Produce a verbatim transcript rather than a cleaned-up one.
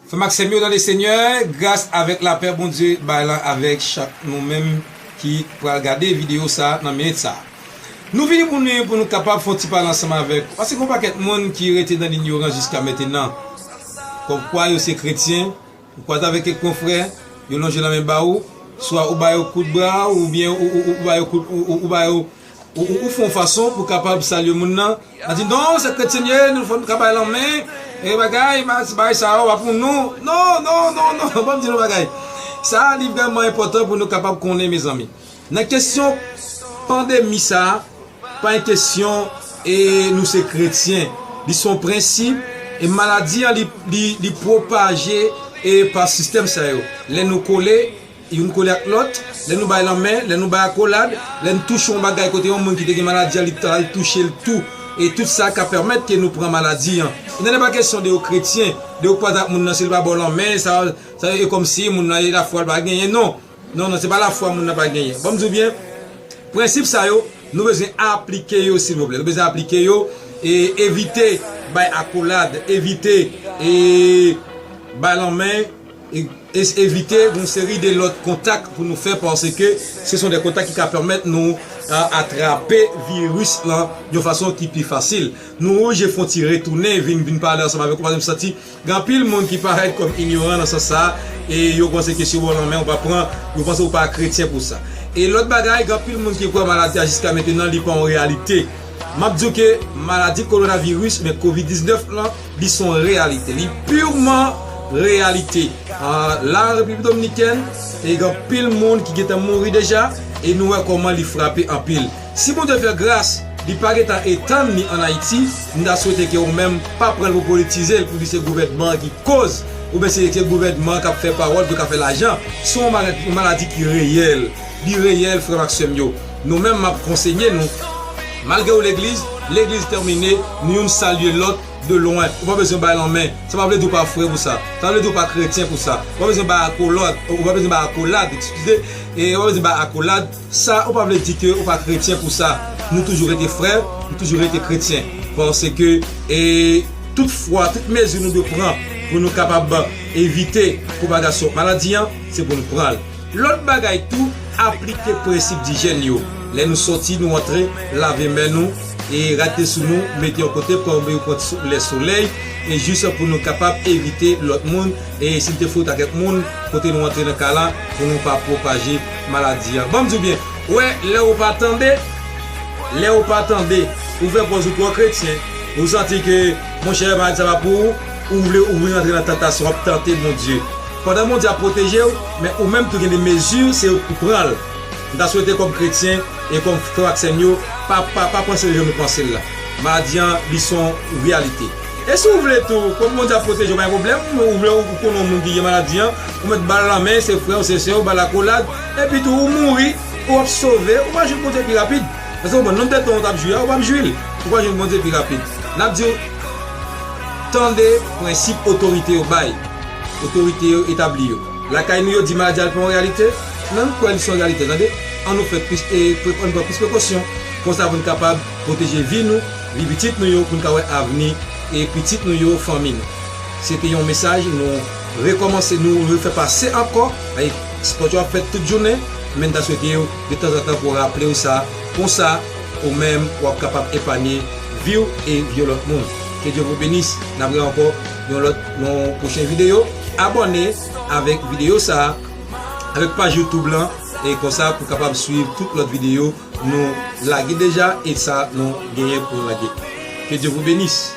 Frè m ak sè m yo nan le Senyè, gras avèk lapè Bondye bay lan avèk chak nou menm ki pral gade videyo sa nan minit sa. Nou vini pou nou, pou nou kapab fè yon ti pale ansanm avèk ou. Paske gon pakèt moun ki rete nan linyorans jiska mentenan. Kòmkwa yo se kretyen, ou kwaze avèk kèk konfrè, yo lonje lanmen ba ou, swa ou ba yo kout bra, oubyen ou, ou, ou, ou ba yo kout, ou, ou, ou ba yo, ou, ou, ou fè yon fason pou kapab salye moun nan. Nan di, "Non, se kretyen ye, nou fò nou ka bay lanmen, e bagay, ba-, bagay sa yo, pa pou nou." Non, non, non, non, ban m di nou bagay. Sa a, li vrèman enpòtan pou nou kapab konnen, mezanmi. Nan kesyon pandemi sa a, pa yon kesyon, e, nou se kretyen. Li se yon prensip, e maladi an, li, li, li pwopaje, e, pa sistèm sa yo. Lè nou kole, youn kole ak lòt, lè nou bay lanmen, lè nou bay akolad, lè n touche yon bagay kote yon moun ki te gen maladi an, li t-, li touche l tou. E tout sa ka pèmèt ke nou pran maladi an. E nan pa kesyon de yo kretyen, de yo kwaze ak moun nan, si l pa ba w lanmen, sa, sa e kòmsi moun nan, lafwa l pa genyen, non. Non, non, se pa lafwa moun nan pa genyen. Ban m di w byen, prensip sa yo, nou bezwen aplike yo, silvouplè. Nou bezwen aplike yo e evite bay akolad, evite e bay lanmen, e, e evite yon seri de lòt kontak pou nou fè, paske se son de kontak ki ka pèmèt nou, a, atrape viris lan yon fason ki pi fasil. Nou oblije fè yon ti retounen, vin, vin pale ansanm avèk ou, paske m santi gen anpil moun ki parèt kòm inyoran nan sans sa, e yo panse ke si w ba w lanmen, ou pa pran, yo panse ou pa kretyen pou sa. E lòt bagay, gen anpil moun ki kwè maladi a jiska mentenan, li pa yon reyalite. M ap di w ke maladi kowonaviris, men kovid diznèf lan, li se yon reyalite. Li pirman reyalite. A, la, Repiblik Dominikèn, e gen anpil moun ki gentan mouri deja, e nou wè kòman li frape anpil. Si Bondye fè gras, li pa gentan etann li ann Ayiti, m ta swete ke ou menm pa pran l pou politize l, pou di se gouvènman an ki koz, oubyen se, se gouvènman an k ap fè pawòl pou yo ka fè lajan. Se yon maladi, yon maladi ki reyèl. Li reyèl, frè m ak sè m yo. Nou menm, m ap konseye nou, malgre w legliz, legliz tèmine, nou youn salye lòt de lwen. Ou pa bezwen bay lanmen. Sa pa vle di w pa frè pou sa. Sa vle di w pa kretyen pou sa. Ou pa bezwen bay akolad, ou pa bezwen bay akolad, eskize, e ou pa bezwen bay akolad. Sa, ou pa vle di ke ou pa kretyen pou sa. Nou toujou rete frè, nou toujou rete kretyen. Paske, e, tout fwa, tout mezi nou dwe pran pou nou kapab evite pwopagasyon maladi an, se pou nou pran l. Lòt bagay tou, aplike prensip dijèn yo. Lè nou sòti, nou antre, lave men nou, e rate sou nou, mete yon kote, pran yon pran ti souflè solèy, e jis pou nou kapab evite lòt moun, e si n te frote ak kèk moun, kote nou antre nan kay la, pou nou pa pwopaje maladi an. Ban m di w byen, wè, lè ou pa tande, lè ou pa tande, ou fè pòz ou twò kretyen, ou santi ke, monchè, maladi sa pa pou ou, ou vle, ou vle rantre nan tantasyon, w ap tante Bondye. Pandan Bondye ap pwoteje w, men ou menm tou gen de mezi, se ou k pou pran l. M ta swete kòm kretyen e kòm frè ak sè m yo, pa, pa, pa panse l jan nou panse l la. Maladi an, li se yon reyalite. E si w vle tou, kòm Bondye ap pwoteje w, pa gen pwoblèm, ou vle ou konnen yon moun ki gen maladi an, ou mèt ba l lanmen, se frè w, se sè w, ba l akolad, epi tou ou mouri, ou ap sove, ou va jwenn Bondye pi rapid. Èske w konprann? Nonb de tan w t ap jwi a, ou p ap jwi l. Ou va jwenn Bondye pi rapid. N ap di w, tande prensip otorite yo bay. Otorite yo etabli yo. Lakay nou yo di maladi a pa yon reyalite, men nou kwè li se yon reyalite, tande. Ann nou fè plis, e, pre-, ann pran plis prekosyon. Konsa pou n kapab pwoteje vi nou, vi pitit nou yo, pou n ka wè avni, e, pitit nou yo, fanmi nou. Se te yon mesaj, nou rekòmanse, nou refè pase ankò. Ay, spòt yo ap fèt tout jounen, men n ta swete yo, de tanzantan, pou raple w sa, konsa, ou menm, w ap kapab epanye vi w e vi lòt moun. Que Dieu vous bénisse. N ap gen ankò yon lòt, yon pwochen videyo. Abòne avèk videyo sa a, avèk paj YouTube lan, e konsa pou kapab swiv tout lòt videyo nou lage deja e sa nou genyen pou nou lage. Que Dieu vous bénisse.